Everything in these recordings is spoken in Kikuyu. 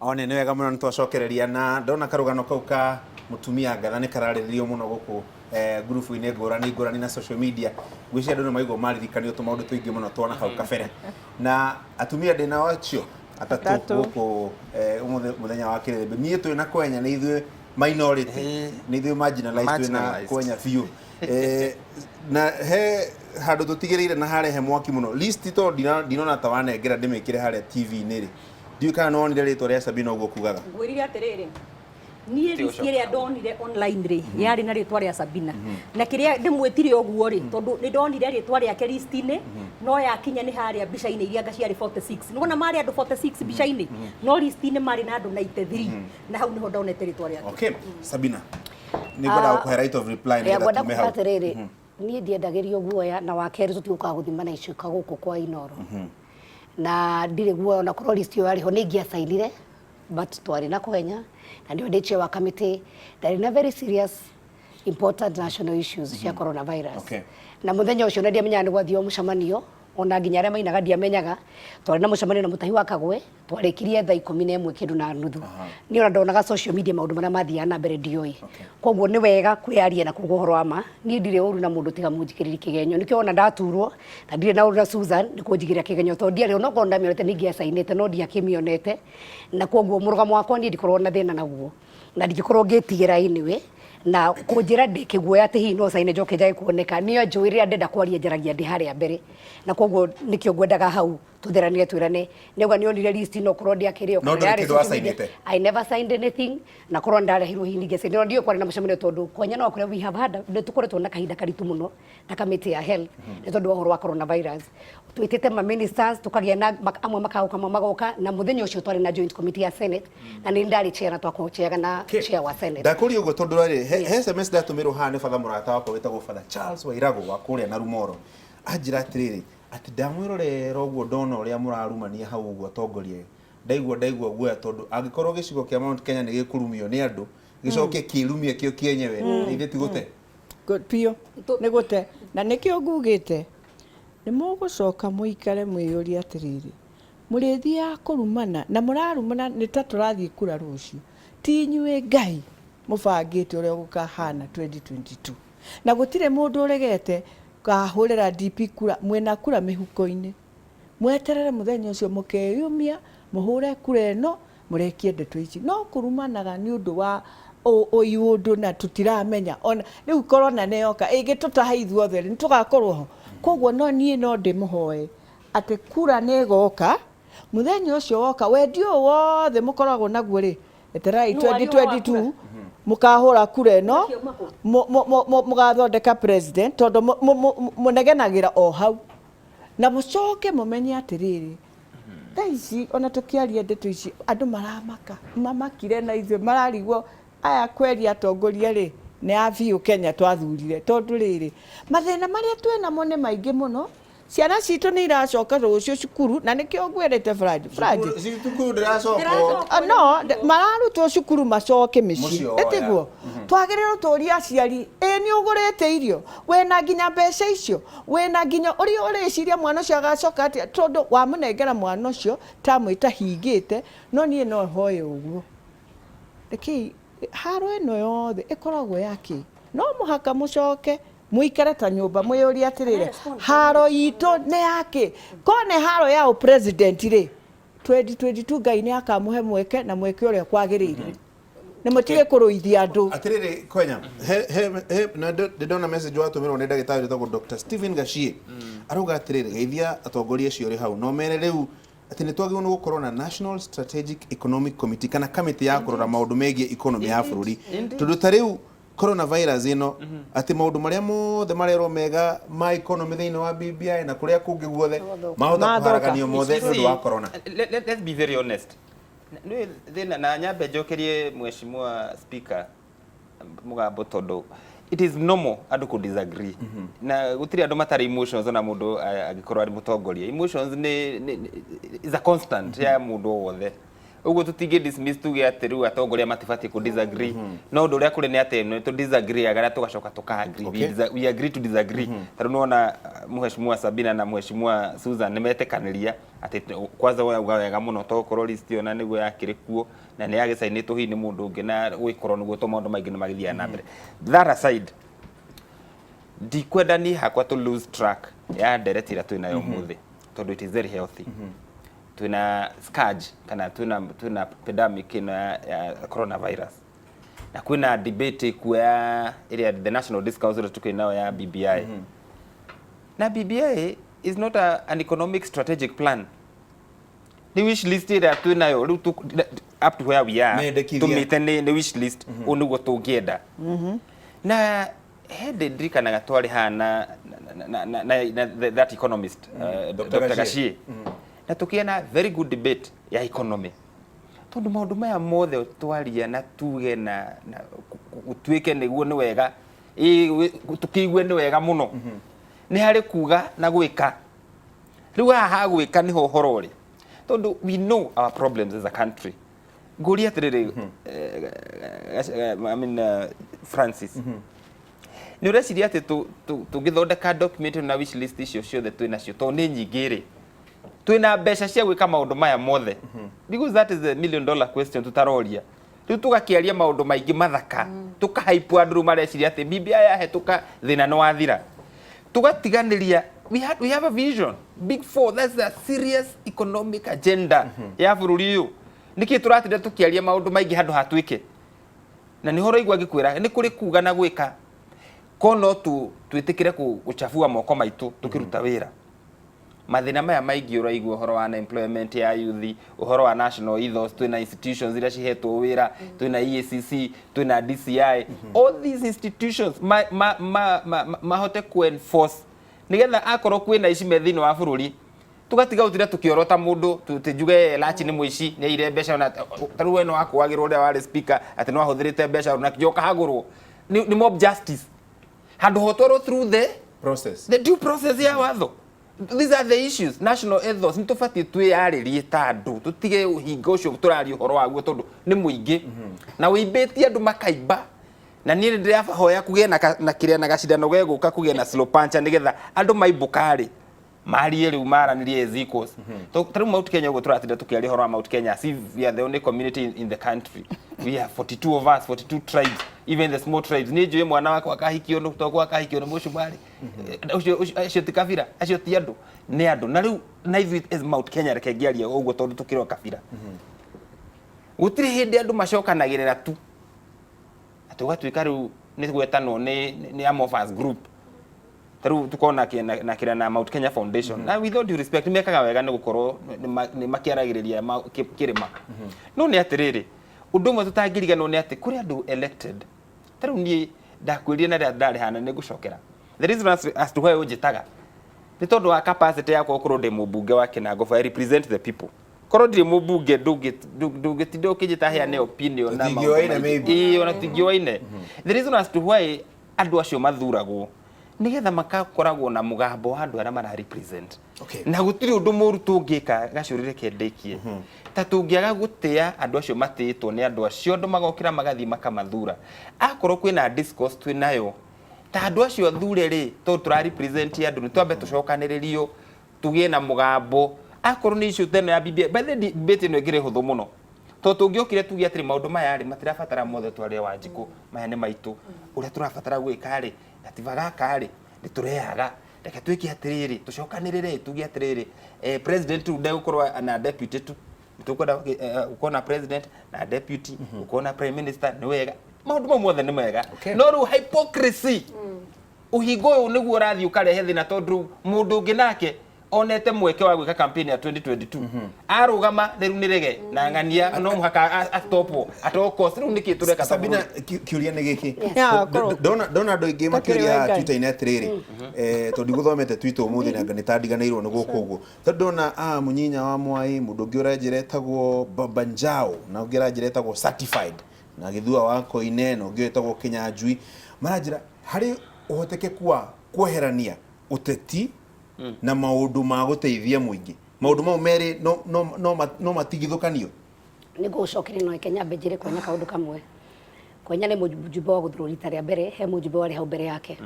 One nĩ wega mũno nĩ twacokereria na ndona karũgano kau ka mũtumia ngatha nĩ kararĩrĩrio mũno gũkũ ngurubu-inĩ ngũrani ngũrani na social media. Ngwĩciria andũ nĩ maigua maririkanio tũmaũndũ tũingĩ mũno twana hau kabere. Na atumia ndĩ nao acio atatũ Atatũ. gũkũ ũmũthĩ mũthenya wa kĩrĩrĩmbĩ. Niĩ twĩ na kwenya nĩ ithuĩ minority, nĩ ithuĩ marginalized twĩ na Marginalized. kwenya biũ. Na he handũ tũtigĩrĩire na harehe mwaki mũno. List tondũ ndinona ta wanengera ndĩmĩkĩre harĩa TV-inĩ rĩ. Ndiũĩ kana nĩwonire rĩtwa rĩa Sabina ũguo kugaga. Ngwĩrire atĩrĩrĩ, niĩ Ti list ũcoka. ĩrĩa ndonire online rĩ, yarĩ na rĩtwa rĩa Sabina. Na kĩrĩa ndĩmwĩtire ũguo rĩ, tondũ nĩ ndonire rĩtwa rĩake list-inĩ, no yakinya nĩ harĩa mbica-inĩ iria anga ciarĩ 46. Nĩwona marĩ andũ 46 mbica-inĩ, no list-inĩ marĩ na andũ 93. Na hau nĩho ndonete rĩtwa rĩake. Okay, Sabina. Nĩngwendaga gũkũhe right of reply nĩgetha Ngwenda tume kuga hau. atĩrĩrĩ, niĩ ndiendagĩrio guoya, na wa kerĩ tũtigũkaga gũthimana icuka gũkũ kwa Inoro. Na ndirĩ guoya, ona korwo list ĩyo yarĩ ho nĩ ingĩacainire, but twarĩ na kũhenya na nĩo ndĩ chair wa committee, ndarĩ na very serious important national issues cia coronavirus. Na mũthenya ũcio na ndiamenyaga nĩ gwathio mũcemanio, ona nginya arĩa mainaga ndiamenyaga. Twarĩ na mũcemanio na Mũtahi wa Kagwe, twarĩkirie thaa 11 kĩndũ na nuthu. Niĩ ona ndonaga social media maũndũ marĩa mathiaga na mbere ndioĩ. Koguo nĩ wega kwĩyaria na kuga ũhoro wa ma. Niĩ ndirĩ ũru na mũndũ tiga mũnjikĩrĩri kĩgenyo. Nĩkĩo wona ndaturwo na ndirĩ na ũru na Susan nĩ kũnjigĩrĩra kĩgenyo, tondũ ndiarĩ onokorwo ndamĩonete nĩ ingĩacainĩte no ndiakĩmĩonete. Na koguo mũrũgamo wakwa niĩ ndikoragwo na thĩna naguo na ndingĩkorwo ngĩtigĩra anyway. Na kũnjĩra ndĩ kĩguoya atĩ hihi no caine njoke njage kuoneka, nĩyo njũĩ rĩrĩa ndenda kwaria njaragia ndĩ harĩa mbere. Na koguo nĩkĩo ngwendaga hau tũtheranie twĩrane. Nĩauga nĩonire list no korwo ndiakĩrĩ o No kana ndũrĩ yarĩ kĩndũ social media. wacainĩte? I never signed anything, na korwo ndarehirwo hihi ningĩcainire. No ndiũĩ kwarĩ na mũcemanio tondũ kwanya no kũrĩa we have had, nĩ tũkoretwo na kahinda karitũ mũno ta kamĩtĩ ya health nĩ tondũ wa ũhoro wa coronavirus. Twĩtĩte ma ministers tũkagĩa na amwe makagũka amwe magoka, na mũthenya ũcio twarĩ na joint committee ya Senate na nĩ ndarĩ chair na twakũchairaga na chair wa Senate. Ndakũria ũguo tondũ rĩ, he SMS ndatũmĩrwo haha nĩ batha mũrata wakwa wĩtagwo Father Charles Wairagũ wa kũrĩa Narumoro. Anjĩra atĩrĩrĩ, atĩ ndamwĩrorera ũguo ndona ũrĩa mũrarumania hau ũguo atongoria, ndaigua guoya tondũ angĩkorwo gĩcigo kĩa Mount Kenya nĩ gĩkũrumio nĩ andũ, gĩcoke kĩrumie kĩo kĩenyewe, nĩ ithuĩ ti gũte. Biũ nĩ gũte. Na nĩkĩo ngugĩte nĩ mũgũcoka mũikare mwĩyũrie atĩrĩrĩ, mũrĩthiaga kũrumana na mũrarumana nĩ ta tũrathiĩ kura rũciũ. Ti inyuĩ Ngai mũbangĩte ũrĩa gũkahana 2022. Na gũtirĩ mũndũ ũregete kahũrĩra DP kura, mwĩna kura mĩhuko-inĩ. Mweterere mũthenya ũcio mũkeyumia, mũhũre kura ĩno, mũrekie ndeto ici. No kũrumanaga nĩ ũndũ wa ũiũndũ na tũtiramenya. Ona rĩu corona nĩ yoka, ĩngĩtũtaha ithuothe rĩ, nĩ tũgakorwo ho? Koguo no niĩ no ndĩmũhoe atĩ kura nĩ ĩgoka, mũthenya ũcio woka, wendi ũyũ wothe mũkoragwo naguo rĩ, etererai Nũ waria ũhoro wa 2022 mũkahũra kura ĩno, Kura ciauma kũ? Mũgathondeka president, tondũ mũnegenagĩra o hau. Na mũcoke mũmenye atĩrĩrĩ, thaa ici ona tũkĩaria ndeto ici andũ maramaka, mamakire na ithuĩ mararigwo aya kweri atongoria rĩ nĩ a biũ Kenya twathurire, tondũ rĩrĩ mathĩna marĩa twĩnamo nĩ maingĩ mũno. Ciana citũ nĩ iracoka rũciũ cukuru, na nĩkĩo ngwĩrĩte Franji. Franji. Cukuru ndĩracokwo. No, mararutwo cukuru macoke mĩciĩ. Mũciĩ o, Ĩtiguo? Twagĩrĩirwo tũrie aciari, ĩ nĩ ũgũrĩte irio? Wĩna nginya mbeca icio? Wĩna nginya ũrĩa ũrĩciria mwana ũcio agacoka atĩa? Tondũ wamũnengera mwana ũcio tamu ĩtahingĩte, no niĩ no hoye ũguo. Rekei haro ĩno yothe ĩkoragwo ya kĩ? No mũhaka mũcoke mũikare ta nyũmba mwĩyũrie atĩrĩrĩ, haro itũ nĩ ya kĩ? Korwo nĩ haro ya ũ-president rĩ, 2022 Ngai nĩ akamũhe mweke na mweke ũrĩa kwagĩrĩire. Nĩ mũtige kũrũithia andũ. Atĩrĩrĩ Kwenya, he, he, he, na ndĩndona message watũmĩrwo nĩ ndagĩtarĩ wĩtagwo Dr. Stephen Gachie. Arauga atĩrĩrĩ, geithia atongoria acio ũrĩ hau, no mere rĩu atĩ nĩ twagĩrĩirwo nĩ gũkorwo na National Strategic Economic Committee kana kamĩtĩ ya kũrora maũndũ megiĩ economy ya bũrũri. Tondũ ta rĩu coronavirus ĩno, atĩ maũndũ marĩa mothe marerwo mega ma economy thĩinĩ wa BBI na kũrĩa kũngĩ guothe mahota Mathũka. kũharaganio mothe nĩ ũndũ wa corona. Let's be very honest. Nĩ thĩna na nyambe njokerie mheshimiwa speaker mũgambo tondũ it is normal andũ kũ disagree na gũtirĩ andũ matarĩ emotions ona mũndũ angĩkorwo arĩ mũtongoria. Emotions nĩ is a constant ya mũndũ o wothe. Ũguo tũtingĩ dismiss tuge atĩ rĩu atongoria matibatiĩ kũ disagree. No ũndũ ũrĩa kũrĩ nĩ atĩ nĩ tũ disagree-aga na tũgacoka tũka agree. We agree to disagree. Ta rĩu nĩwona Mheshimiwa Sabina na Mheshimiwa Susan nĩ metĩkanĩria atĩ kwanza we auga wega mũno tokorwo list ĩyo na nĩguo yakĩrĩ kuo na nĩ yagĩcainĩtwo hihi nĩ mũndũ ũngĩ na gũgĩkorwo nĩguo to maũndũ maingĩ nĩ magĩthiaga na mbere. That aside, ndikwenda niĩ hakwa to lose track ya ndereti ĩrĩa twĩ nayo ũmũthĩ tondũ it is very healthy. Twĩna scourge kana twĩna pandemic ĩno ya coronavirus na kwĩna debate ĩkuo ya ĩrĩa the national discourse ĩrĩa tũkĩrĩ nayo ya BBI. Na BBI is not an economic strategic plan. Nĩ wish list ĩrĩa twĩ nayo rĩu up to where we are Mendekithia. tũmĩte nĩ wish list ũũ nĩguo tũngĩenda. Na hĩndĩ ndirikanaga twarĩ haha na that economist Dr. Dr. Gachie. Gachie na tũkĩgĩa na very good debate ya economy tondũ maũndũ maya mothe twaria na tuge na gũtuĩke nĩguo nĩ wega ĩ, tũkĩigue nĩ wega mũno nĩ harĩ kuga na gwĩka. Rĩu haha ha gwĩka nĩho ũhoro ũrĩ tondũ we know our problems as a country. Ngũria atĩrĩrĩ, I mean, Francis, nĩ ũreciria atĩ tũngĩthondeka document ĩno na wish list icio ciothe twĩ nacio tondũ nĩ nyingĩ rĩ, twĩna mbeca cia gwĩka maũndũ maya mothe? Because that is the million dollar question tũtaroria. Rĩu tũgakĩaria maũndũ maingĩ mathaka, tũkahaipwo andũ rĩu mareciria atĩ BBI yahetũka thĩna nĩ wathira, tũgatiganĩria we have a vision, big four. That's a serious economic agenda ya bũrũri ũyũ. Nĩkĩ tũratinda tũkĩaria maũndũ maingĩ handũ ha twĩke? Na nĩho ũraigua ngĩkwĩra nĩ kũrĩ kuga na gwĩka. Ko no twĩtĩkĩre gũchabua moko maitũ tũkĩruta wĩra mathĩna maya maingĩ ũraigua, ũhoro wa unemployment ya youth, ũhoro wa national ethos, twĩna institutions iria cihetwo wĩra, twĩna EACC, twĩna DCI, all these institutions mahote ku-enforce nĩgetha akorwo kwĩna ici me thĩinĩ wa bũrũri tũgatiga gũtinda tũkĩorota mũndũ tũnjuge Lachi nĩ mũici, nĩ aire mbeca. Ona ta rĩu we nĩ wakũagĩrwo ũrĩa warĩ speaker atĩ nĩ wahũthĩrĩte mbeca na njoka hagũrwo nĩ mob justice handũ hotwarwo through the process, the due process ya watho. These are the issues. National ethos nĩ tũbatiĩ twĩyarĩrie ta andũ, tũtige ũhinga ũcio tũraria ũhoro waguo tondũ nĩ mũingĩ na wĩimbĩtie andũ makaimba. Na niĩ nĩ ndĩrahoya kũgĩe na kĩrĩa na gacindano gegũka kũgĩe na slow puncher nĩgetha andũ maimbũka rĩ marie rĩu maranĩrie as equals. Ta rĩu Mount Kenya ũguo tũratinda tũkĩaria ũhoro wa Mount Kenya as if we are the only community in the country. We are 42 of us, 42 tribes, even the small tribes. Niĩ njũĩ mwana wakwa akahikio nĩ tokwa akahikio nĩ mũcumarĩ. Ũcio acio ti kabira, acio ti andũ, nĩ andũ. Na rĩu na ithuĩ as Mount Kenya, reke ngĩarie ũguo tondũ tũkĩrĩ o kabira, gũtirĩ hĩndĩ andũ macokanagĩrĩra tu atĩ ũgatuĩka rĩu nĩ gwetanwo nĩ Amorphous group. Ta rĩu tukona na kĩrĩa na Mount Kenya Foundation, na with all due respect, nĩ mekaga wega nĩ gũkorwo nĩ makĩaragĩrĩria kĩrĩma, no nĩ atĩrĩrĩ, ũndũ ũmwe tũtangĩriganĩrwo nĩ atĩ kũrĩ andũ elected. Ta rĩu niĩ ndakwĩrire na rĩrĩa ndarĩ hana nĩ ngũcokera the reason as to why ũnjĩtaga nĩ tondũ wa capacity yakwa gũkorwo ndĩ mũmbunge wa Kinango. I represent the people. Korwo ndirĩ mũmbunge, ndũngĩtinda ũkĩnjĩta heane opinion na maũndũ Tũtingĩoaine maingĩ. maybe. Ĩĩ, ona tũtingĩoaine. The reason as to why andũ acio mathuragwo nĩgetha makakoragwo na mũgambo wa andũ arĩa mara represent. Na gũtirĩ ũndũ mũru tũngĩka gacũrĩre kendĩkie ta tũngĩaga gũtĩa andũ acio matĩĩtwo nĩ andũ acio, andũ magokĩra magathiĩ makamathura. Akorwo kwĩna discourse twĩ nayo ta andũ acio athure rĩ, tondũ tũra represent andũ, nĩ twambe tũcokanĩrĩrio tũgĩe na mũgambo. Akorwo nĩ issue ta ĩno ya BBI, by the debate ĩno ĩngĩrĩ hũthũ mũno tondũ tũngĩokire tuge atĩrĩ, maũndũ maya rĩ matirabatara mothe twarie Wanjikũ, maya nĩ maitũ, ũrĩa tũrabatara gwĩka rĩ, gatiba gaka rĩ nĩ tũreaga, reke twĩke atĩrĩrĩ, tũcokanĩrĩre tuge atĩrĩrĩ, president rĩu ndegũkorwo na deputy tu, tũkwenda gũkorwo na president na deputy, gũkorwo na prime minister. Nĩ wega, maũndũ mau mothe nĩ mega. No rĩu hypocrisy, ũhingo ũyũ nĩguo ũrathiĩ ũkarehe thĩna tondũ rĩu mũndũ ũngĩ nake onete mweke wa gwĩka campaign ya 2022 arũgama rĩu nĩ rege na ng'ania no mũhaka astopwo at all cost. Rĩu nĩkĩ tũreka ta Sabina, bũrũri? Kĩũria nĩ gĩkĩ. Ya, korwo. Ndona andũ aingĩ Takĩrĩ makĩũria we Ngai. Twitter-inĩ atĩrĩrĩ, tondũ ndigũthomete Twitter ũmũthĩ na nĩ tandiganĩirwo nĩ gũkũ ũguo, tondũ ndona mũnyinya wa mwai, mũndũ ũngĩ ũranjĩra etagwo Baba Njao, na ũngĩ ũranjĩra etagwo Certified na Gĩthua wa Koine, na ũngĩ wĩtagwo Kĩnyanjui, maranjĩra harĩ ũhotekeku wa kweherania ũteti na maũndũ ma gũteithia mũingĩ, maũndũ mau merĩ no matigithũkanio. Nĩ ngũgũcokeria, no reke nyambe njĩre Kwenya kaũndũ kamwe. Kwenya nĩ mũjumbe wa gũthurwo rita rĩa mbere, he mũjumbe warĩ hau mbere yake.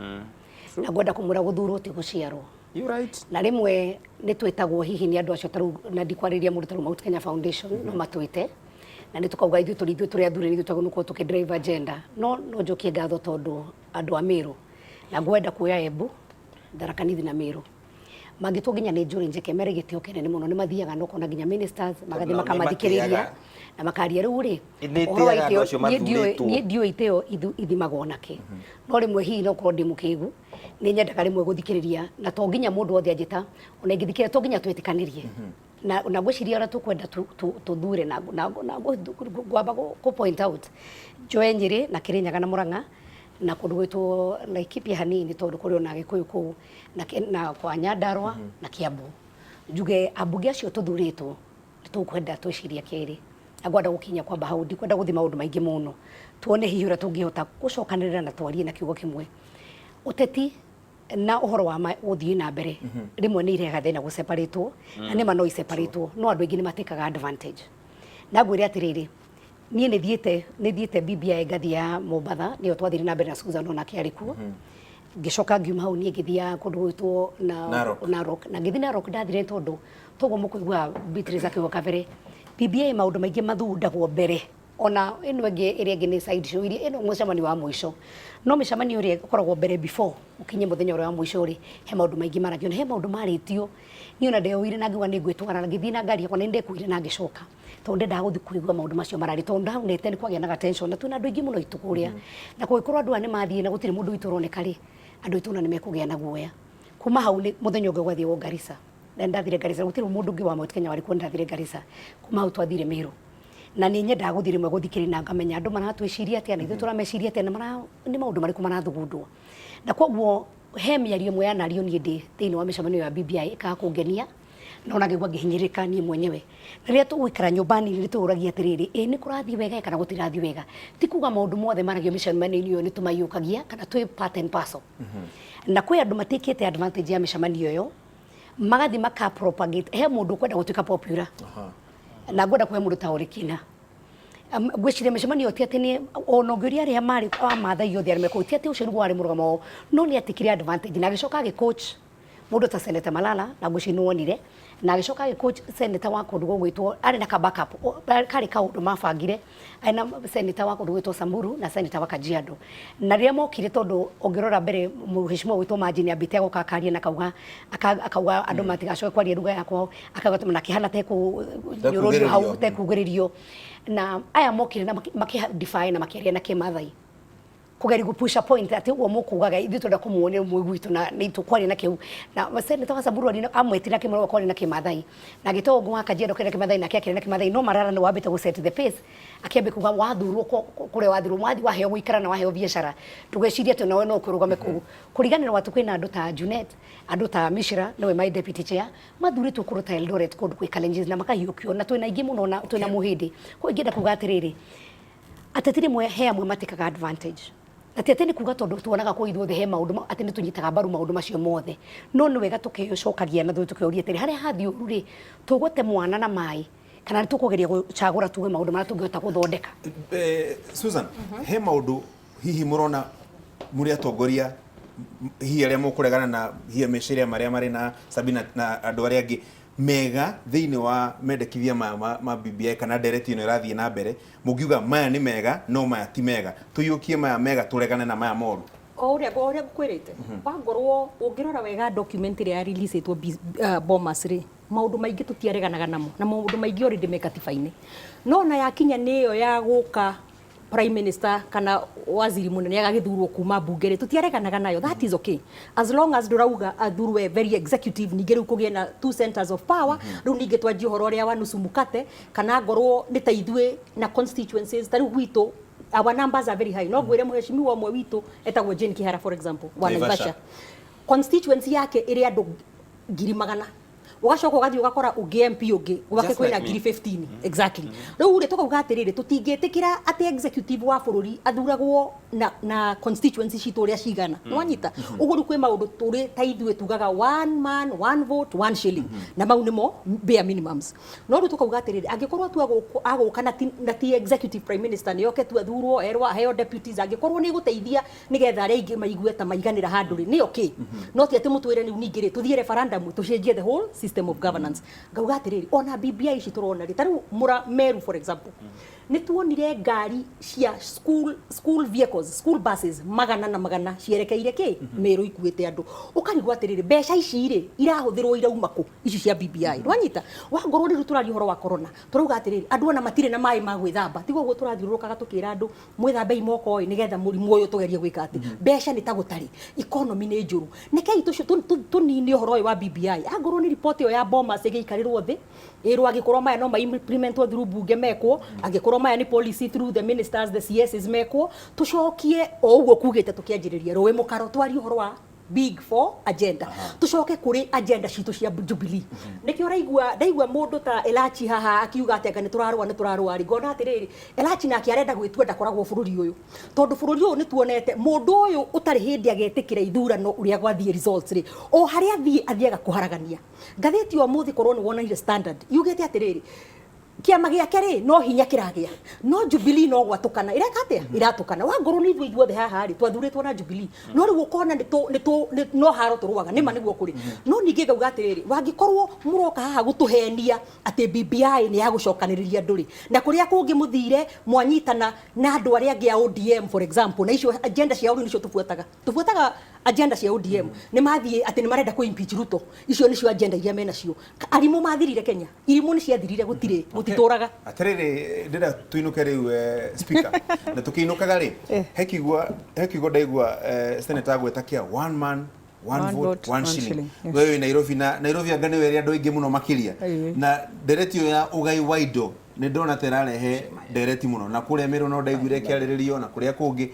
Na ngwenda kũmwĩra gũthurwo ti gũciarwo. You right. Na rĩmwe nĩ twĩtagwo hihi nĩ andũ acio tarĩu, na ndikwarĩria mũndũ tarĩu Mount Kenya Foundation, no matwĩte na nĩ tũkauga ithuĩ tũrĩ ithuĩ tũrĩ athure, nĩ ithuĩ twagĩrĩirwo gũkorwo tũkĩ drive agenda. No njokie ngatho tondũ andũ a Meru, na ngwenda kuoya Embu, Tharaka Nithi na Meru, mangĩtwo nginya nĩ Njũrĩ Njeke marĩ gĩtĩo kĩnene mũno, nĩ mathiaga na ũkona nginya ministers magathiĩ nao nĩ makamathikĩrĩria matĩaga. Na makaria. Rĩu rĩ, Nĩ ũhoro wa ĩtĩaga andũ itĩo, acio niĩ ndiũĩ mathurĩtwo. Niĩ ndiũĩ itĩo ithimagwo nakĩ, no rĩmwe hihi no korwo ndĩ mũkĩgu, nĩ nyendaga rĩmwe gũthikĩrĩria, na to nginya mũndũ wothe anjĩta, ona ingĩthikĩrĩria to nginya twĩtĩkanĩrie. Na ngwĩciria ũrĩa tũkwenda tũthure na ngwamba kũ point out njoe Nyĩrĩ na Kĩrĩnyaga na Mũrang'a na kũndũ gwĩtwo Laikipia hanini, tondũ kũrĩ ona Agĩkũyũ kũu na kwa Nyandarua na Kiambu, njuge ambunge acio tũthurĩtwo nĩ tũkwenda twĩciria kerĩ, na ngwenda gũkinya kwamba hau, ndikwenda gũthiĩ maũndũ maingĩ mũno, tuone hihi ũrĩa tũngĩhota gũcokanĩrĩra na twarie na kiugo kĩmwe. Ũteti na ũhoro wa gũthiĩ na mbere rĩmwe nĩ irehaga thĩna gũseparatwo, na nĩma no iseparatwo, no andũ aingĩ nĩ matĩkaga advantage. Na ngwĩre atĩrĩrĩ, niĩ nĩ thiĩte BBI, ngathiĩ ya Mombatha, nĩyo twathire na mbere na Susan onake arĩ kuo. Ngĩcoka ngiuma hau, niĩ ngĩthiĩ kũndũ gwĩtwo na Narok. Narok. Na ngĩthiĩ Narok, ndathire tondũ toguo mũkũigua Beatrice akiuga kabere, BBI maũndũ maingĩ mathundagwo mbere, ona ĩno ĩngĩ ĩrĩa ĩngĩ nĩ side show iria ĩno mũcemanio wa mũico, no mĩcemanio ĩrĩa ĩkoragwo mbere before ũkinye mũthenya ũrĩa wa mũico rĩ, he maũndũ maingĩ maragio na he maũndũ marĩtio. Niĩ ona ndeoire na ngiuga nĩ ngwĩtwara, na ngĩthiĩ na ngari yakwa, na nĩ ndekuire na ngĩcoka tondũ ndendaga gũthiĩ kũigua maũndũ macio mararĩ, tondũ ndaonete nĩ kwagĩa na tension na twĩna andũ aingĩ mũno aitũ kũrĩa, na kũngĩkorwo andũ aya nĩ mathiĩ na gũtirĩ mũndũ witũ ũroneka rĩ, andũ aitũ ona nĩ mekũgĩa na guoya. Kuma hau nĩ mũthenya ũngĩ gwathiĩ Garissa, na ndathire Garissa, gũtirĩ mũndũ ũngĩ wa Mount Kenya warĩ kuo, ndathire Garissa. Kuma hau twathire Meru, na nĩ nyendaga gũthiĩ rĩmwe gũthikĩrĩria na ngamenya andũ maratwĩciria atĩa na ithuĩ tũrameciria atĩa na nĩ maũndũ marĩkũ marathugundwo. Na koguo he mĩario ĩmwe yanario niĩ ndĩ thĩinĩ wa mĩcemanio ya BBI ĩkaga kũngenia, na ona ngĩigua ngĩhinyĩrĩrĩka niĩ mwenyewe. Na rĩrĩa tũgũikara nyũmba nini, nĩ tũyũragia atĩrĩrĩ, ĩ nĩ kũrathiĩ wega kana gũtirathiĩ wega? Ti kuga maũndũ mothe maragio mĩcemanio-inĩ ĩyo nĩ tũmaiyũkagia kana twĩ part and parcel. Na kwĩ andũ matikĩte advantage ya mĩcemanio ĩyo, magathiĩ maka propagate. He mũndũ ũkwenda gũtuĩka popular, na ngwenda kũhe mũndũ ta Orikina. Ngwĩciria mĩcemanio ti atĩ nĩ ona ũngĩũria arĩa marĩ a Maathai othe arĩa mekũu, ti atĩ ũcio nĩguo warĩ mũrũgamo wao, no nĩ atikire advantage na agĩcoka agĩ coach mũndũ ta Senator Malala, na ngwĩciria nĩ wonire, na agĩcoka agĩ coach senator wa kũndũ gũgwĩtwo, arĩ na ka backup, karĩ kaũndũ mabangire, arĩ na senator wa kũndũ gwĩtwo Samburu na senator wa Kajiado. Na rĩrĩa mokire, tondũ ũngĩrora mbere mheshimiwa gwĩtwo Manji nĩ ambĩte agoka akaria na akauga akauga andũ matigacoke kwaria lugha ya kwao, akauga na kĩhana tekũnyũrũrio hau. Tekugĩrĩrio. Tekugĩrĩrio. Na aya mokire na makĩ defy na makĩaria na kĩmathai kũgeria gũ push a point atĩ ũguo mũkugaga ithuĩ twenda kũmuonia ũmwe gwitũ na nĩ tũkwaria na kĩu. Na senator wa Samburu amwĩtire akĩmwĩra kwaria na kĩmathai, na agĩtwo ũngĩ wa Kajiado kwaria na kĩmathai, nake akĩaria na kĩmathai. No Marara nĩ wambĩte gũ set the pace, akĩambia kuga wathurwo kũrĩa wathurwo, wathi waheo gũikara na waheo biacara, ndũgecirie atĩ nawe no ũkĩrũgame kũu kũriganĩrwo atĩ kwĩna andũ ta Junet, andũ ta Mishra nĩwe my deputy chair, mathurĩtwo kũndũ ta Eldoret, kũndũ kwĩ challenges na makahiũkio, na twĩna aingĩ mũno na twĩna mũhĩndĩ. Koguo ingĩenda kuga atĩrĩrĩ, ateti rĩmwe he amwe matĩkaga advantage, na ti atĩ nĩ kuga tondũ tuonaga kũ ithuothe he maũndũ atĩ nĩ tũnyitaga mbaru maũndũ macio mothe, no nĩ wega tũkĩcokagia na thutha tũkĩũria atĩrĩ, harĩa hathiĩ ũru rĩ, tũgũte mwana na maĩ kana nĩ tũkũgeria gũcagũra tuge maũndũ marĩa tũngĩhota gũthondeka? Susan, he maũndũ hihi mũrona mũrĩ atongoria hihi arĩa mũkũregana na hihi meciria marĩa marĩ na Sabina na andũ arĩa angĩ mega thĩinĩ wa mendekithia maya ma BBI kana ndereti ĩno ĩrathiĩ na mbere, mũngiuga maya nĩ mega no maya ti mega, tũiyũkie maya mega tũregane na maya moru? O ũrĩa ngũkwĩrĩte, wangorwo ũngĩrora wega document ĩrĩa ya release ĩtwo Bomas rĩ, maũndũ maingĩ tũtiareganaga namo, na maũndũ maingĩ already me katiba-inĩ, no na yakinya nĩ ĩyo ya gũka prime minister kana waziri munene agagĩthurwo kuma mbunge rĩ, tũtiareganaga nayo. That is okay as long as ndũrauga athurwe very executive, ningĩ rĩu kũgĩe na two centers of power. Rĩu ningĩ twanjie ũhoro ũrĩa wa nusu mkate, kana ngorwo nĩ ta ithuĩ na constituencies ta rĩu gwitũ our numbers are very high. No ngwĩre mũheshimiwa ũmwe witũ etagwo Jane Kihara, for example, wa Naivasha. Naivasha, constituency yake ĩrĩ andũ 100,000. Ũgacoka ũgathiĩ ũgakora ũngĩ MP ũngĩ gwake Just kwĩna like me. 15,000. Exactly. Rĩu rĩ, tũkauga atĩrĩrĩ, tũtingĩtĩkĩra atĩ executive wa bũrũri athuragwo na constituency citũ ũrĩa cigana. Nĩwanyita? Ũguo rĩu kwĩ maũndũ tũrĩ ta ithuĩ tugaga one man, one vote, one shilling, na mau nĩmo bare minimums. No rĩu tũkauga atĩrĩrĩ, angĩkorwo tu agũka na ti executive prime minister, nĩ oke tu athurwo, erwo aheo deputies, angĩkorwo nĩ gũteithia nĩgetha arĩa aingĩ maigue ta maiganĩra handũ rĩ, nĩ okay. No ti atĩ mũtwĩre rĩu ningĩ rĩ, tũthiĩ referendum tũcenjie the whole system of governance. Ngauga atĩrĩrĩ, ona BBI ici tũrona rĩ, ta rĩu mũra Meru, for example, nĩ tuonire ngari cia school vehicles, school buses magana na magana cierekeire kĩ Meru ikuĩte andũ. Ũkarigwo atĩrĩrĩ, mbeca ici rĩ, irahũthĩrwo irauma kũ, ici cia BBI? Nwanyita? Wangorwo rĩu tũraria ũhoro wa corona, tũrauga atĩrĩrĩ, andũ ona matirĩ na maĩ ma gwĩthamba. Tiguo ũguo tũrathiũrũrũkaga tũkĩra andũ mwĩthambei moko ĩ, nĩgetha mũrimũ ũyũ tũgerie gwĩka atĩ mbeca nĩ ta gũtarĩ, economy nĩ njũru. Rekei tũnine ũhoro ũyũ wa BBI. Angorwo nĩ report ĩyo ya Bomas ĩgĩikarĩrwo thĩ, ĩrwo angĩkorwo maya no ma-implementwo through bunge mekwo, angĩkorwo maya nĩ policy through the ministers, the CSs mekwo, tũcokie o ũguo kugĩte tũkĩanjĩrĩria rũĩ mũkaro, twarie ũhoro wa Big Four agenda, tucoke kuri agenda citũ cia Jubilee. Nĩkĩo ũraigua ndaigua mũndũ ta Elachi haha akiuga atĩ anga nĩ tũrarũa rĩ, ngona atĩrĩrĩ, Elachi nake arenda gwĩtua ndakoragwo bũrũri ũyũ, tondũ bũrũri ũyũ nĩ tuonete mũndũ ũyũ ũtarĩ hĩndĩ agetĩkĩra ithurano ũrĩa gwathiĩ results rĩ, o harĩa athiĩ athiaga kũharagania. Ngathĩti ya ũmũthĩ, korwo nĩ wonanire Standard, yugĩte atĩrĩrĩ, kĩama gĩake rĩ, no hinya kĩragĩa, no Jubilee no gwatũkana ĩreka atĩa, iratũkana. Wangorwo nĩ ithuĩ ithuothe haha rĩ, twathurĩtwo na Jubilee, no rĩu ũkona nĩ tũ- nĩ tũ- nĩ- no haro tũrũaga nĩma nĩguo kũrĩ. No ningĩ ngauga atĩrĩrĩ, wangĩkorwo mũroka haha gũtũhenia atĩ BBI nĩ ya gũcokanĩrĩria andũ rĩ, na kũrĩa kũngĩ mũthire mwanyitana na andũ arĩa angĩ a ODM, for example, na icio agenda ciao rĩu nĩcio tũbuataga, tũbuataga agenda cia ODM. Nĩ mathiĩ atĩ nĩ marenda kũ impeach Ruto. Icio nĩcio agenda iria menacio. Arimũ mathirire Kenya, irimũ nĩ ciathirire, gũtirĩ, mũtitũraga. Atirĩrĩ, ndĩrenda tuinũke rĩu, speaker, na tũkĩinũkaga rĩ, he kiugo ndaigua senator agweta kĩa one man, one one vote, vote, one one shilling. shilling, yes. We wĩ Nairobi, na Nairobi anga nĩwe ĩrĩ andũ aingĩ mũno makĩria. Na ndereti ĩyo ya ũgai wa indo nĩ ndona ta ĩrarehe ndereti mũno, na kũrĩa Meru no ndaiguire ĩkĩarĩrĩrio, na kũrĩa kũngĩ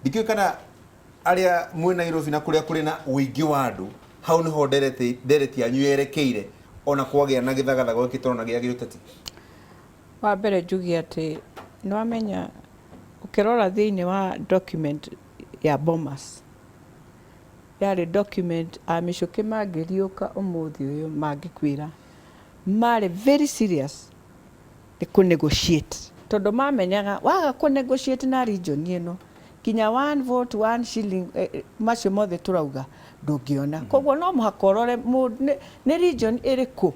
ndikĩũĩ kana arĩa mwĩ Nairobi na kũrĩa kũrĩ na ũingĩ wa andũ, hau nĩho ndereti yanyu yerekeire, ona kwagĩa na gĩthagathago gĩkĩ tũrona gĩa gĩũteti. Wa mbere njuge atĩ nĩ wamenya ũkĩrora thĩinĩ wa document ya Bomas, yarĩ document a mĩcũkĩ mangĩriũka ũmũthĩ ũyũ mangĩkwĩra marĩ very serious nĩ kũ negotiate, tondũ mamenyaga waga kũ negotiate na region ĩno, kinya one vote, one shilling, macio mothe tũrauga ndũngĩona. Koguo no mũhaka ũrore nĩ region ĩrĩkũ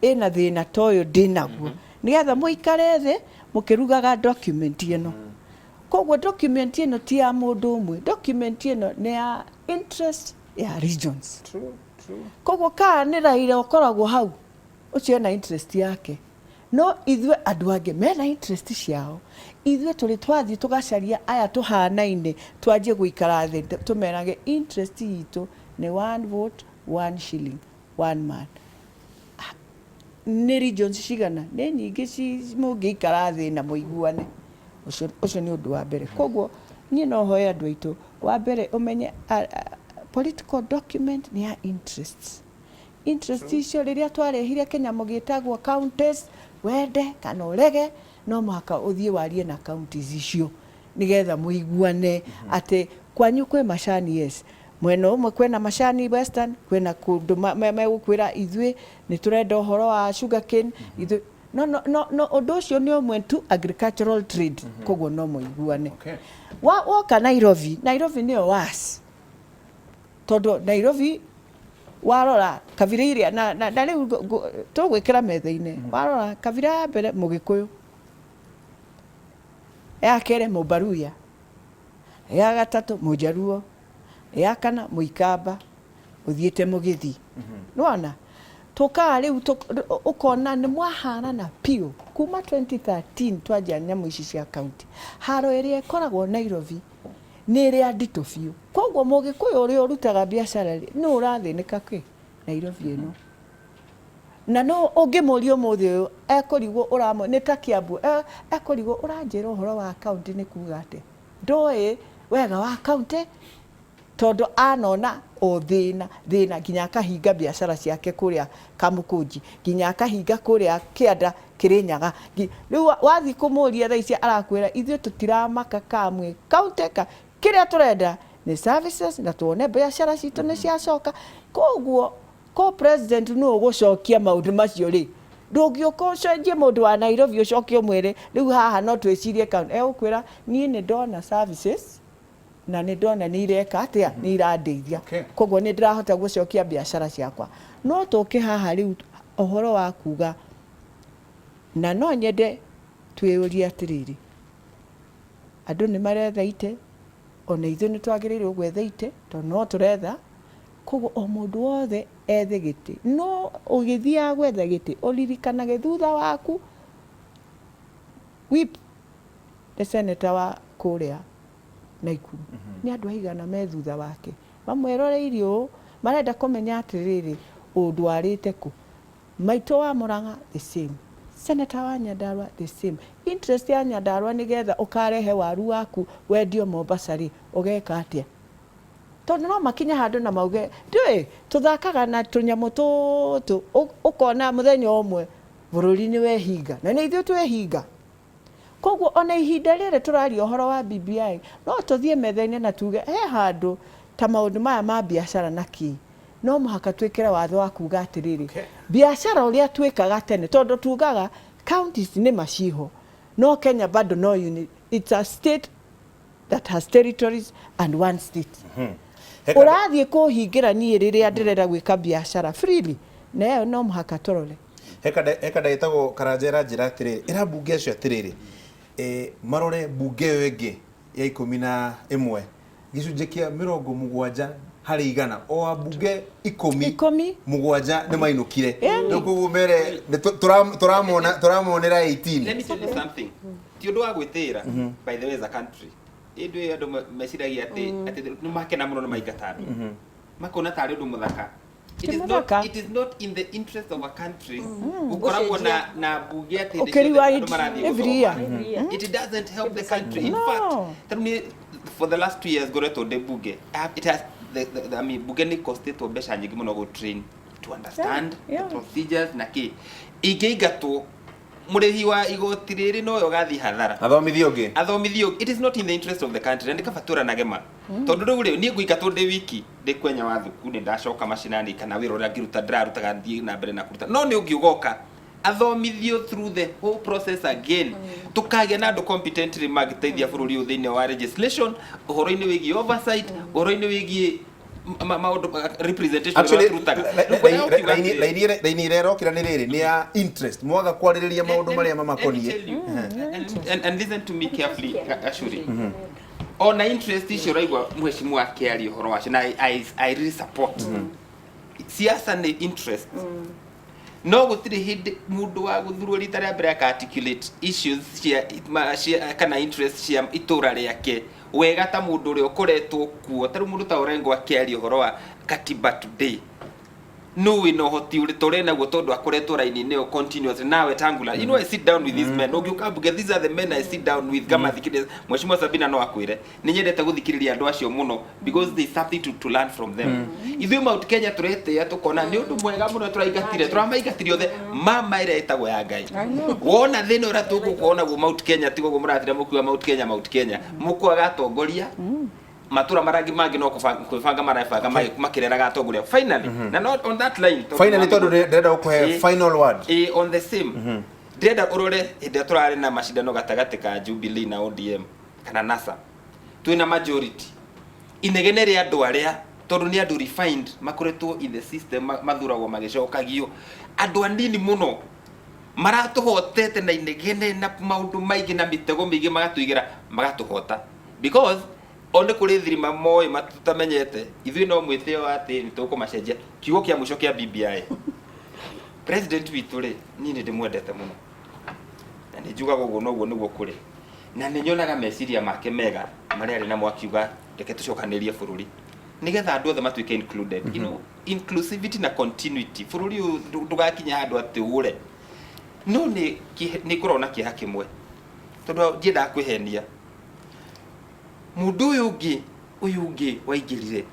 ĩna thĩna ta ũyũ ndĩnaguo, nĩgetha mũikare thĩ mũkĩrugaga document ĩno. Koguo document ĩno ti ya mũndũ ũmwe, document ĩno nĩ ya interest ya regions. Koguo kaa nĩ Raila ũkoragwo hau, ũcio ena interest yake, no ithuĩ andũ angĩ mena interest ciao. Ithuĩ tũrĩ twathiĩ tũgacaria aya tũhanaine, twanjie gũikara thĩ tũmerage interest itũ nĩ one vote, one shilling, one man. Nĩ regions cigana? Nĩ nyingĩ mũngĩikara thĩ na mũiguane. Ũcio nĩ ũndũ wa mbere. Koguo niĩ no hoe andũ aitũ, wa mbere ũmenye political document nĩ ya interests. Interest icio rĩrĩa twarehire kĩnyamũ gĩtagwo counties, wende kana ũrege, no mũhaka ũthiĩ warie na counties icio nĩgetha mũiguane atĩ kwanyu kwĩ macani, yes, mwena ũmwe kwĩna macani Western, kwĩna kũndũ megũkwĩra ithuĩ nĩ tũrenda ũhoro wa sugarcane, ithuĩ no ũndũ ũcio nĩ ũmwe tu, agricultural trade. Koguo no mũiguane. Woka Nairobi, Nairobi nĩyo was, tondũ Nairobi warora kabira iria na rĩu tũgwĩkĩra metha-inĩ, warora kabira ya mbere Mũgĩkũyũ, ya kerĩ Mũbaruya, ya gatatũ Mũjaruo, ya kana Mũikamba, ũthiĩte Mũgĩthi. Nĩwona tũkaga rĩu ũkona nĩ mwaharana biũ. Kuma 2013 twanjia nyamũ ici cia county, haro ĩrĩa ĩkoragwo Nairobi nĩ ĩrĩa nditũ biũ. Koguo Mũgĩkũyũ ũrĩa ũrutaga biacara rĩ, nĩ ũrathĩnĩka kĩ Nairobi ĩno, na no ũngĩmũria ũmũthĩ ũyũ ekũrigwo ũramũ nĩ ta Kiambu, ekũrigwo ũranjĩra ũhoro wa county nĩ kuga atĩa, ndoĩ wega wa county, tondũ anona O thĩna thĩna, nginya akahinga biacara ciake kũrĩa Kamũkũnji, nginya akahinga kũrĩa kĩanda Kĩrĩnyaga. Rĩu wathiĩ kũmũria thaa ici arakwĩra ithuĩ tũtiramaka kamwe kaunti ka kĩrĩa tũrenda nĩ services na tuone biacara citũ nĩ ciacoka. Koguo ko president nũ ũgũcokia maũndũ macio rĩ, ndũngĩũka ũcenjie mũndũ wa Nairobi ũcoke ũmwĩre rĩu haha no twĩcirie kaunti. Egũkwĩra niĩ nĩ ndona services na nĩ ndona nĩ ireka atĩa, nĩ irandeithia, koguo nĩ ndĩrahota gũcokia biacara ciakwa. No tũke haha rĩu ũhoro wa kuga, na no nyende twĩyũrie atĩrĩrĩ, andũ nĩ maretha itĩ, ona ithuĩ nĩ twagĩrĩirwo gwetha itĩ tondũ no tũretha. Koguo o mũndũ wothe ethe gĩtĩ, no ũgĩthiaga gwetha gĩtĩ ũririkanage thutha waku whip nĩ senator wa kũrĩa Naikuru, nĩ andũ aigana me thutha wake mamweroreirie ũũ, marenda kũmenya atĩrĩrĩ, ũndwarĩte kũ? Maitũ wa Murang'a the same, senator wa Nyandarua the same. Interest ya Nyandarua nĩgetha ũkarehe waru waku wendio Mombasa rĩ, ũgeka atĩa? Tondũ no makinye handũ na mauge ndũĩ tũthakaga na tũnyamũ tũtũ, ũkona mũthenya ũmwe bũrũri nĩ wehinga, na nĩ ithuĩ twehinga. Koguo ona ihinda rĩrĩ tũraria ũhoro wa BBI, no tũthiĩ metha-inĩ na tuge he handũ ta maũndũ maya ma biacara na kĩ, no mũhaka twĩkĩre watho wa kuga atĩrĩrĩ, biacara ũrĩa twĩkaga tene, tondũ tugaga counties nĩ ma ciho, no Kenya bado no unit, it's a state that has territories and one state. Ũrathiĩ kũhingĩra niĩ rĩrĩa ndĩrenda gwĩka biacara freely, na ĩyo no mũhaka tũrore. He kanda gĩtagwo Karanja ĩranjĩra atĩrĩrĩ, ĩra mbunge acio atĩrĩrĩ, marore mbunge ĩyo ĩngĩ ya 11, gĩcunjĩ kĩa 70% o ambunge 10, 10, 7 nĩ mainũkire. Ĩni. Rĩu koguo mere nĩ tũramonera 18. Let me tell you something. Ti ũndũ wa gwĩtĩĩra, by the way, as a country. Ĩndĩ ĩyo andũ meciragia atĩ nĩ makena mũno nĩ maingata andũ. Makona tarĩ ũndũ mũthaka. It Ti is not, mũthaka. it is not in the interest of a country gũkoragwo na mbunge atĩ hĩndĩ Ũkĩriwa ciothe andũ marathiĩ every gũthoma. year. It doesn't help the country. In No. fact, tondũ niĩ for the last 2 years ngoretwo ndĩ mbunge, it has the, I mean, mbunge nĩ costĩtwo mbeca nyingĩ mũno gũ train to understand the procedures na kĩ. Ingĩingatwo, mũrĩhi wa igoti rĩrĩ nowe ũgathiĩ hathara. Athomithio ũngĩ. Athomithio. It is not in the interest of the country, na nĩ kaba tũranage ma, tondũ rĩu rĩ niĩ ngũingatwo ndĩ wiki, ndĩ kwenya wa thuku, nĩ ndacoka macinani kana wĩra ũrĩa ngĩruta ndĩrarutaga thiĩ na mbere na kũruta, no nĩ ũngĩ ũgoka athomithio through the whole process again, tukagĩa na andũ competently mangĩteithia bũrũri ũyũ thĩinĩ wa legislation, ũhoro-inĩ wĩgiĩ oversight, ũhoro-inĩ wĩgiĩ maũndũ representation Actually, ũrĩa tũrutaga. Rĩu ngwenda gũkiuga atĩrĩrĩ, raini ĩrĩa ĩrokĩra nĩ rĩrĩ nĩ ya interest mwaga kwarĩrĩria maũndũ marĩa Let me mamakoniĩ. tell you, and listen to me carefully, Ashuri. Ona interest icio ũraigua mheshimiwa akĩaria ũhoro wacio, na I really support. Siasa nĩ interest, no gũtirĩ hĩndĩ mũndũ wa gũthurwo rita rĩa mbere aka articulate issues cia kana interest cia itũra rĩake wega ta mũndũ ũrĩa ũkoretwo kuo. Ta rĩu mũndũ ta Orengo akĩaria ũhoro wa katiba today, no wĩna ũhoti ũrĩ tũrĩ naguo tondũ akoretwo raini-inĩ ĩyo continuously. Nawe Tangula, you know, I sit down with these men. Ũngĩũka mbunge, these are the men I sit down with ngamathikĩrĩria. Mheshimiwa Sabina no akwĩre nĩ nyendete gũthikĩrĩria andũ acio mũno because there is something to learn from them. Ithuĩ Mount Kenya tũretĩĩa tũkona nĩ ũndũ mwega mũno tũraingatire, tũramaingatire othe mama ĩrĩa ĩtagwo ya Ngai. Wona thĩna ũrĩa tũgũkorwo naguo Mount Kenya, tiga ũguo mũratira mũkiuga Mount Kenya, Mount Kenya, mũkwaga atongoria matura marangi mangĩ no kwĩbanga marebanga makĩreraga atongoria. Finally, na not on that line, tondũ Finally, tondũ ndĩrenda gũkũhe final word. On the same, ndĩrenda ũrore hĩndĩ ĩrĩa tũrarĩ na macindano gatagatĩ ka Jubilee na ODM kana NASA, twĩna majority, inegene rĩa andũ arĩa, tondũ nĩ andũ refined makoretwo in the system, mathuragwo magĩcokagio, andũ anini mũno maratũhotete na inegene na maũndũ maingĩ na mĩtego mĩingĩ magatũigĩra magatũhota, because o nĩ kũrĩ thirima moĩ matutamenyete ithuĩ, no mwĩtĩo atĩ nĩ tũkũmacenjia. Kiugo kĩa mũico kĩa BBI, president witũ rĩ, niĩ nĩ ndĩmwendete mũno na nĩ njugaga ũguo noguo nĩguo kũrĩ, na nĩ nyonaga meciria make mega marĩa arĩ namo akiuga reke tũcokanĩrie bũrũri nĩgetha andũ othe matuĩke included, inclusivity na continuity, bũrũri ũyũ ndũgakinya handũ atĩ ũre. No nĩ ngoragwo na kĩeha kĩmwe tondũ ndiendaga kwĩhenia mũndũ ũyũ ũngĩ, ũyũ ũngĩ waingĩrire.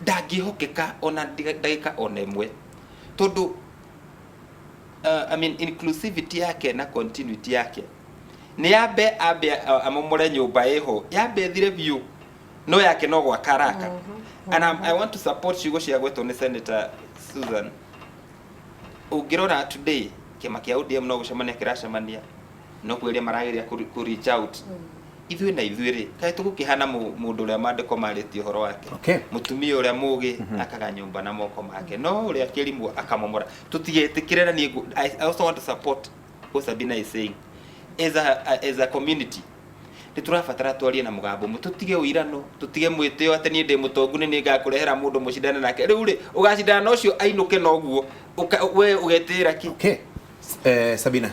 Ndangĩhokeka ona ndagĩka ona ĩmwe, tondũ I mean, inclusivity yake na continuity yake nĩ yambe ambe amomore nyũmba ĩho, yambe ĩthire biũ, no yake no gwaka araka. And I want to support ciugo cia gwetwo nĩ Senator Susan. Ũngĩrora today, kĩama kĩa ODM no gũcemania kĩracemania, no kwĩria marageria kũ reach out. Ithuĩ na ithuĩ rĩ, kaĩ tũgũkĩhana mũndũ ũrĩa maandĩko marĩtie ũhoro wake? Mũtumia ũrĩa mũgĩ akaga nyũmba na moko make, no ũrĩa kĩrimũ akamomora. Tũtigetĩkĩre. Na niĩ I also want to support what Sabina is saying. As a community, nĩ tũrabatara twarie na mũgambo ũmwe, tũtige ũirano, tũtige mwĩtĩo atĩ niĩ ndĩ mũtongu, nĩ niĩ ngakũrehera mũndũ mũcindane nake. Rĩu rĩ, ũgacindana na ũcio ainũke noguo, we ũgetĩĩra kĩ? Okay. Sabina.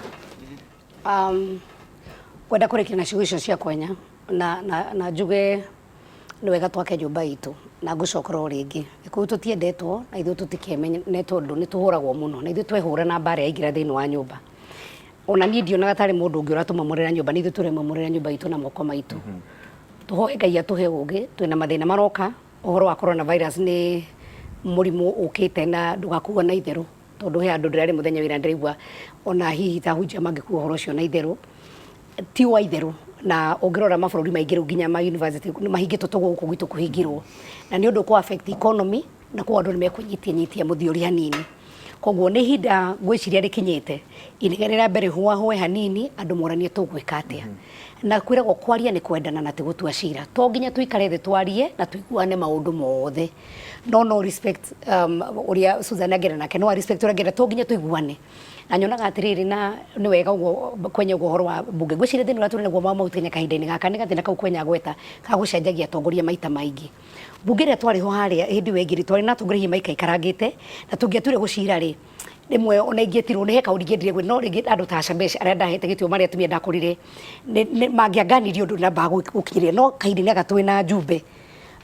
Kwenda kũrĩkia na ciugo icio cia kwenya na njuge nĩ wega twake nyũmba itũ, na ngũcokera o rĩngĩ, Gĩkũyũ tũtiendetwo na ithuĩ tũtikĩmene, tondũ nĩ tũhũragwo mũno na ithuĩ twehũra na mbara yaingĩra thĩinĩ wa nyũmba. Ona niĩ ndionaga tarĩ mũndũ ũngĩ ũratũmomorera nyũmba, nĩ ithuĩ tũremomorera nyũmba itũ na moko maitũ. Tũhoe Ngai atũhe ũgĩ. Twĩna mathĩna maroka. Ũhoro wa coronavirus nĩ mũrimũ ũkĩte na ndũgakua na itherũ, tondũ he andũ ndĩrarĩ mũthenya wĩra ndĩraigua ona hihi ta hunjia mangĩkua ũhoro ũcio na itherũ, ti wa itherũ. Na ũngĩrora mabũrũri maingĩ rĩu, nginya ma university nĩ mahingĩtwo, toguo gũkũ gwitũ kũhingirwo, na nĩ ũndũ kũ affect economy, na koguo andũ nĩ mekũnyitia nyitia mũthiori hanini. Koguo nĩ ihinda ngwĩciria rĩkinyĩte inegene rĩa mbere hũahũe hanini, andũ moranie tũgwĩka atĩa. Na kwĩragwo kwaria nĩ kwendana na ti gũtua cira. To nginya tũikare thĩ twarie na tũiguane maũndũ mothe, no respect ũrĩa Susan angĩenda nake, no respect ũrĩa angĩenda, to nginya tũiguane. Na nyonaga atĩrĩrĩ, na nĩ wega ũguo kwenya ũguo ũhoro wa mbunge, ngwĩciria thĩna ũrĩa tũrĩ naguo wa Mount Kenya kahinda-inĩ gaka nĩ gathĩna kau kwenya gweta ka gũcenjagia atongoria maita maingĩ. Mbunge ĩrĩa twarĩ ho harĩa hĩndĩ ĩyo ĩngĩ rĩ, twarĩ na atongoria hihi maikaikarangĩte, na tũngĩatuire gũcira rĩ, rĩmwe ona ingĩetirwo nĩ he kaũndũ ingĩendire gwĩ no rĩngĩ andũ ta Shebesh arĩa ndahete gĩtĩo, marĩa atumia ndakũrire, mangĩanganirie ũndũ ndambaga gũkinyĩrĩra. No kahinda-inĩ gaka twĩ na Njumbe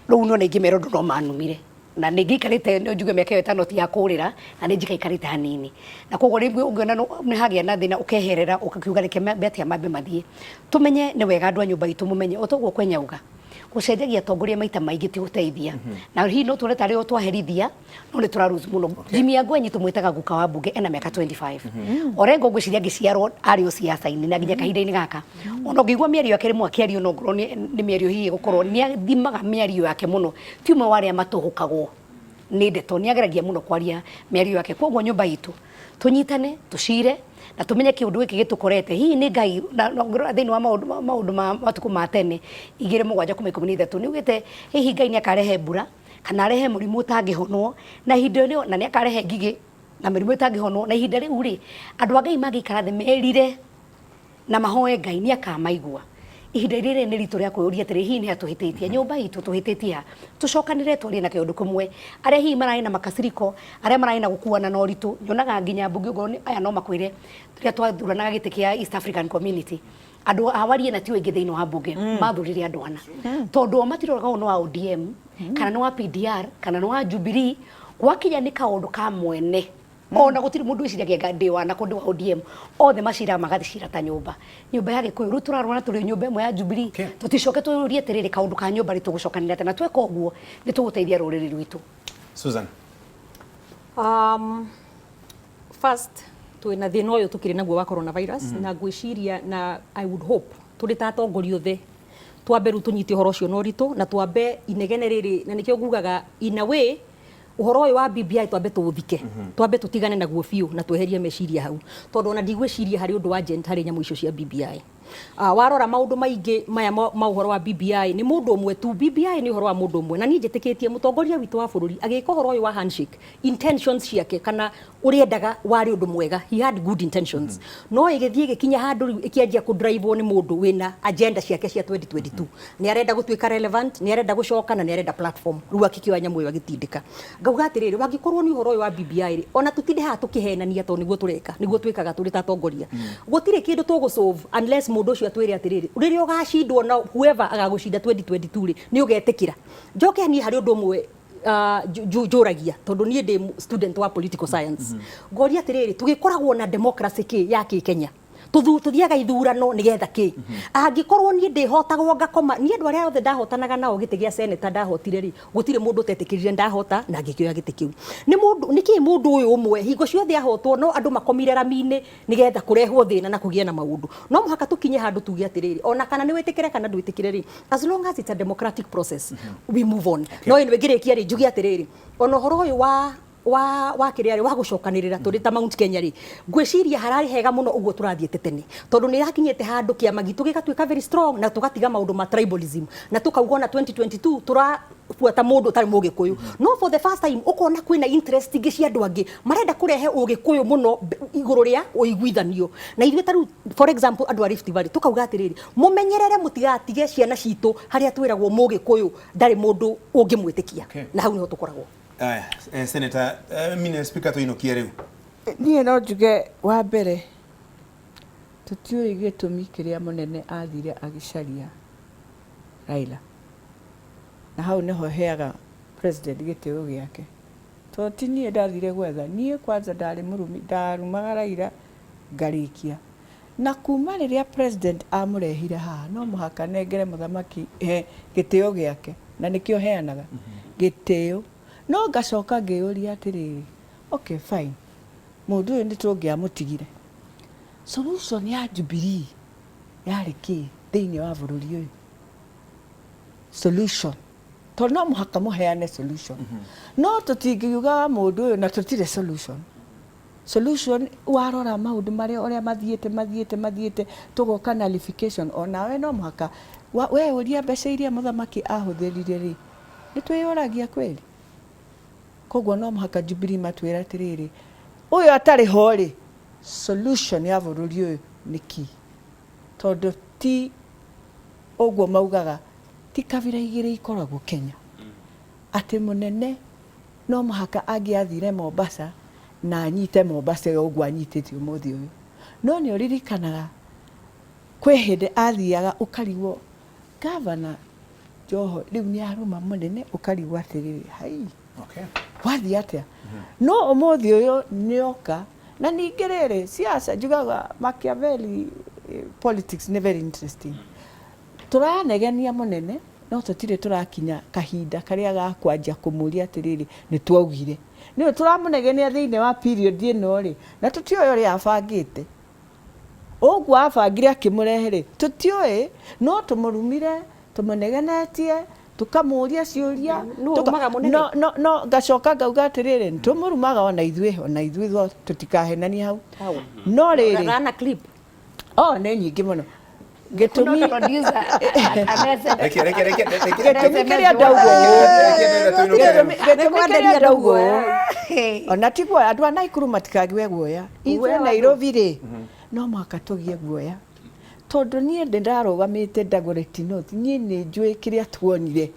rĩu, nona ingĩmera ũndũ no manumire, na nĩ ngĩikarĩte njuge mĩaka ĩyo 5 ti ya kũrĩra, na nĩ njikaikarĩte hanini. Na koguo rĩngĩ ũngĩona nĩ hagĩa na thĩna, ũkeherera, ũkakiuga reke mambe atĩa, mambe mathiĩ, tũmenye. Nĩ wega andũ a nyũmba itũ mũmenye o toguo kwenyauga, gũcenjagia atongoria maita maingĩ ti gũteithia. Na hihi no tuone tarĩ o twaherithia, no nĩ tũra lose mũno. Jimmy Angwenyi tũmwĩtaga guka wa mbunge, ena mĩaka 25. Orengo ngwĩciria angĩciarwo arĩ o siasa-inĩ na nginya kahinda-inĩ gaka, ona ũngĩigua mĩario yake rĩmwe akĩario, no ngorwo nĩ mĩario hihi ĩgũkorwo nĩ athimaga mĩario yake mũno, ti ũmwe wa arĩa matũhũkagwo nĩ ndeto, nĩ ageragia mũno kwaria mĩario yake. Koguo nyũmba itũ tũnyitane, tũcire na tũmenye kĩũndũ gĩkĩ gĩtũkorete hihi nĩ Ngai. Na ũngĩrora thĩinĩ wa maũndũ ma matukũ ma tene 2:7-13, nĩ ugĩte hihi Ngai nĩ akarehe mbura kana arehe mũrimũ ũtangĩhonwo na ihinda rĩo, na nĩ akarehe ngigĩ na mĩrimũ ĩtangĩhonwo. Na ihinda rĩu rĩ, andũ a Ngai mangĩikara thĩ merire na mahoe Ngai, nĩ akamaigua. Ihinda rĩrĩ nĩ ritũ rĩa kwĩyũria atĩrĩ, hihi nĩ atũhĩtĩtie? Nyũmba itũ tũhĩtĩtie ha? Tũcokanĩrĩre, twarie na kĩũndũ kĩmwe. Arĩa hihi mararĩ na makasiriko, arĩa mararĩ na gũkuana na ũritũ, nyonaga nginya mbunge ongorwo nĩ aya no makwĩre, rĩrĩa twathuranaga gĩtĩ kĩa East African Community, andũ a warie na ti aingĩ thĩinĩ wa mbunge, mathurire andũ ana, tondũ o matiroraga ũyũ nĩ wa ODM kana nĩ wa PDR kana nĩ wa Jubilee. Gwakinya nĩ kaũndũ ka mwene, ona gũtirĩ mũndũ wĩciragia nga ndĩ wa nako, ndĩ wa ODM, othe maciraga magathicira ta nyũmba, nyũmba ya Gĩkũyũ. Rĩu tũrarwara tũrĩ nyũmba ĩmwe ya Jubilee. Tũticoke tũyũrie atĩrĩrĩ, kaũndũ ka nyũmba rĩ, tũgũcokanĩrĩra atĩa? Na tweka ũguo nĩ tũgũteithia rũrĩrĩ rwitũ. Susan. First, twĩna thĩna ũyũ tũkĩrĩ naguo wa coronavirus, na ngwĩciria na I would hope tũrĩ ta atongoria othe twambe rĩu tũnyite ũhoro ũcio na ũritũ, na twambe inegene rĩrĩ, na nĩkĩo ngugaga in a way ũhoro ũyũ wa BBI twambe tũũthike, twambe tũtigane naguo biũ na tweherie meciria hau, tondũ ona ndigwĩciria harĩ ũndũ wa agent harĩ nyamũ icio cia BBI. Warora maũndũ maingĩ maya ma ũhoro wa BBI nĩ mũndũ ũmwe tu. BBI nĩ ũhoro wa mũndũ ũmwe, na niĩ njĩtĩkĩtie mũtongoria witũ wa bũrũri agĩka ũhoro ũyũ wa handshake, intentions ciake kana ũrĩa endaga warĩ ũndũ mwega, he had good intentions, no ĩgĩthiĩ ĩgĩkinya handũ rĩu ĩkĩanjia kũdrive nĩ mũndũ wĩna agenda ciake cia 2022. Nĩ arenda gũtuĩka relevant, nĩ arenda gũcoka, na nĩ arenda platform. Rĩu akĩkĩoya nyamũ ĩyo agĩtindĩka. Ngauga atĩrĩrĩ, wangĩkorwo nĩ ũhoro ũyũ wa BBI rĩ, ona tũtinde haha tũkĩhenania, tondũ nĩguo tũreka, nĩguo twĩkaga tũrĩ ta atongoria, gũtirĩ kĩndũ tũgũsolve unless mũndũ ũcio atwĩre atĩrĩrĩ, rĩrĩa ũgacindwo na whoever agagũcinda 2022 rĩ, nĩ ũgetĩkĩra. Njoke niĩ harĩ ũndũ ũmwe njũragia, tondũ niĩ ndĩ student wa political science, ngoria atĩrĩrĩ, tũgĩkoragwo na democracy kĩ ya kĩ Kenya? Tuthiaga ithurano nigetha ki angikorwo nie ndihotagwo ngakoma nie andu aria othe ndahotanaga nao giti gia senator ndahotire ri gutire mundu utetikirire ndahota na ngikioya giti kiu. Ni mundu niki mundu uyu umwe hingo ciothe ahotwo no andu makomire rami-ini nigetha kurehwo thina na kugie na maundu. No muhaka tukinye handu tuge atiriri, ona kana ni witikire kana ndwitikire ri, as long as it's a democratic process, we move on. No ĩno ngĩrĩkia rĩ, njuge atĩrĩrĩ, ona ũhoro ũyũ wa kĩrĩa rĩ wa gũcokanĩrĩra tũrĩ ta Mount Kenya rĩ, ngwĩciria hararĩ hega mũno ũguo tũrathiĩte tene, tondũ nĩ ĩrakinyĩte handũ kĩama gitũ gĩgatuĩka very strong na tũgatiga maũndũ ma tribalism na tũkauga ona 2022 tũrabuata mũndũ ũtarĩ mũgĩkũyũ. No for the first time ũkona kwĩna interest ingĩ cia andũ angĩ marenda kũrehe ũgĩkũyũ mũno igũrũ rĩa ũiguithanio na ithuĩ. Ta rĩu, for example, andũ a Rift Valley tũkauga atĩrĩrĩ, mũmenyerere mũtigatige ciana citũ harĩa twĩragwo mũgĩkũyũ ndarĩ mũndũ ũngĩmwĩtĩkia. Na hau nĩho tũkoragwo. Aya, Senator, mine Speaker, tuinukie riu. Niĩ no njuge wa mbere, tũtiũĩ gĩtũmi kĩrĩa mũnene athire agĩcaria Raila, na hau nĩho heaga president gĩtĩo gĩake, tondũ ti niĩ ndathire gwetha. Niĩ kwanza ndarĩ mũrumi, ndarumaga Raila ngarĩkia, na kuma rĩrĩa president amũrehire haha, no mũhaka nengere mũthamaki he gĩtĩo gĩake, na nĩkĩo heanaga gĩtĩo. No ngacoka ngĩyũria atĩrĩrĩ, okay, fine, mũndũ ũyũ nĩ tũngĩamũtigire, solution ya Jubilee yarĩ kĩ thĩinĩ wa bũrũri ũyũ? Solution, tondũ no mũhaka mũheane solution, no tũtingiuga mũndũ ũyũ na tũtirĩ solution. Solution, warora maũndũ marĩa ũrĩa mathiĩte mathiĩte mathiĩte, tũgoka nullification. Onawe no mũhaka we ũria mbeca iria mũthamaki ahũthĩrire rĩ, nĩ twĩyũragia kweli. Koguo no mũhaka Jubilee matwĩre atĩrĩrĩ, ũyũ atarĩ ho rĩ, solution ya bũrũri ũyũ nĩ kĩ? Tondũ ti ũguo maugaga, ti kabira igĩrĩ ikoragwo Kenya, atĩ mũnene no mũhaka angĩathire Mombasa na anyite Mombasa ĩyo ũguo anyitĩte ũmũthĩ ũyũ. No nĩ ũririkanaga kwĩ hĩndĩ athiaga ũkarigwo gavana Joho rĩu nĩ aruma mũnene, ũkarigwo atĩrĩrĩ, hai, wathiĩ atĩa? No ũmũthĩ ũyũ nĩoka. Na ningĩ rĩrĩ, siasa, njugaga Machiavelli, politics nĩ very interesting. Tũranegenia mũnene, no tũtirĩ tũrakinya kahinda karĩa ga kwanjia kũmũria atĩrĩrĩ, nĩ twaugire nĩwe tũramũnegenia thĩinĩ wa period ĩno rĩ, na tũtiũĩ ũrĩa abangĩte. Ũguo abangire akĩmũrehe rĩ, tũtiũĩ. No tũmũrumire, tũmũnegenetie, tũkamũria ciũria. Nũ ũrumaga mũnene? No ngacoka ngauga atĩrĩrĩ, nĩtũmũrumaga ona ithuĩ tũtikahenanie hau. Hau. No rĩrĩ, Rana clip. Oh, nĩ nyingĩ mũno. Gĩtũmi Producer, Reke reke reke reke. Gĩtũmi kĩrĩa ndauga ũũ, Reke. Gĩtũmi kĩrĩa ndauga ũũ, ona ti guoya, andũ a Naikuru matikague guoya. Ithuĩ Guoya wa Nairobi rĩ, no mũhaka tũgie guoya, tondũ niĩ ndĩ ndarũgamĩte Dagoretti North, niĩ nĩ njũĩ kĩrĩa tuonire,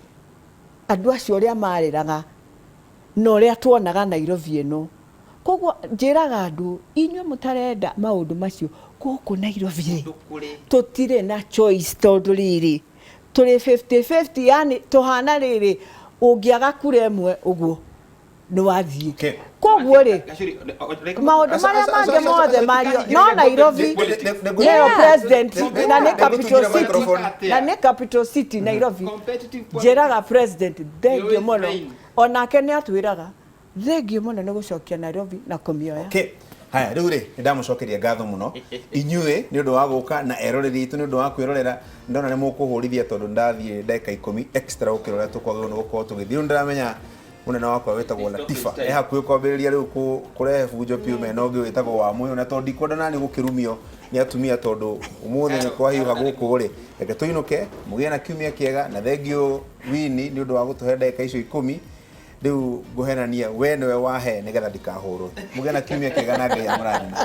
andũ acio ũrĩa marĩraga na ũrĩa tuonaga Nairobi ĩno. Koguo njĩraga andũ, inyuĩ mũtarenda maũndũ macio gũkũ Nairobi rĩ, tũtirĩ na choice, tondũ rĩrĩ tũrĩ 50-50, yani tũhana rĩrĩ, ũngĩaga kura ĩmwe ũguo nĩ wathiĩ. Koguo rĩ, maũndũ marĩa mangĩ mothe mario no Nairobi nĩyo president na nĩ capital city, na nĩ capital city Nairobi. Njĩraga president thengio mũno, onake nĩ atwĩraga thengio mũno nĩ gũcokia Nairobi na kũmĩoya. Okay. Haya, rĩu rĩ, nĩ ndamũcokeria ngatho mũno inyuĩ nĩ ũndũ wa gũka, na eroreri itũ nĩ ũndũ wa kwĩrorera. Ndona nĩ mũkũhũrithia tondũ ndathiĩ ndagĩka 10 extra gũkĩra ũrĩa tũkwagĩrĩirwo nĩ gũkorwo tũgĩthiĩ. Rĩu ndĩramenya mũnene wakwa wĩtagwo Latifa e hakuhĩ kwambĩrĩria rĩu kũrehe bunjo piũ mena ũngĩ wĩtagwo wa Mũyũ, na tondũ ndikwenda nani gũkĩrumio nĩ atumia, tondũ ũmũthĩ nĩ kwahiũha gũkũ rĩ, reke tũinũke. Mũgĩe na kiumia kĩega, na thengio Wini nĩ ũndũ wa gũtũhe ndagĩka icio 10. Rĩu ngũhenania we nĩwe wahe nĩgetha ndikahũrwo. Mũgĩe na kiumia kĩega na Ngai amũrathime.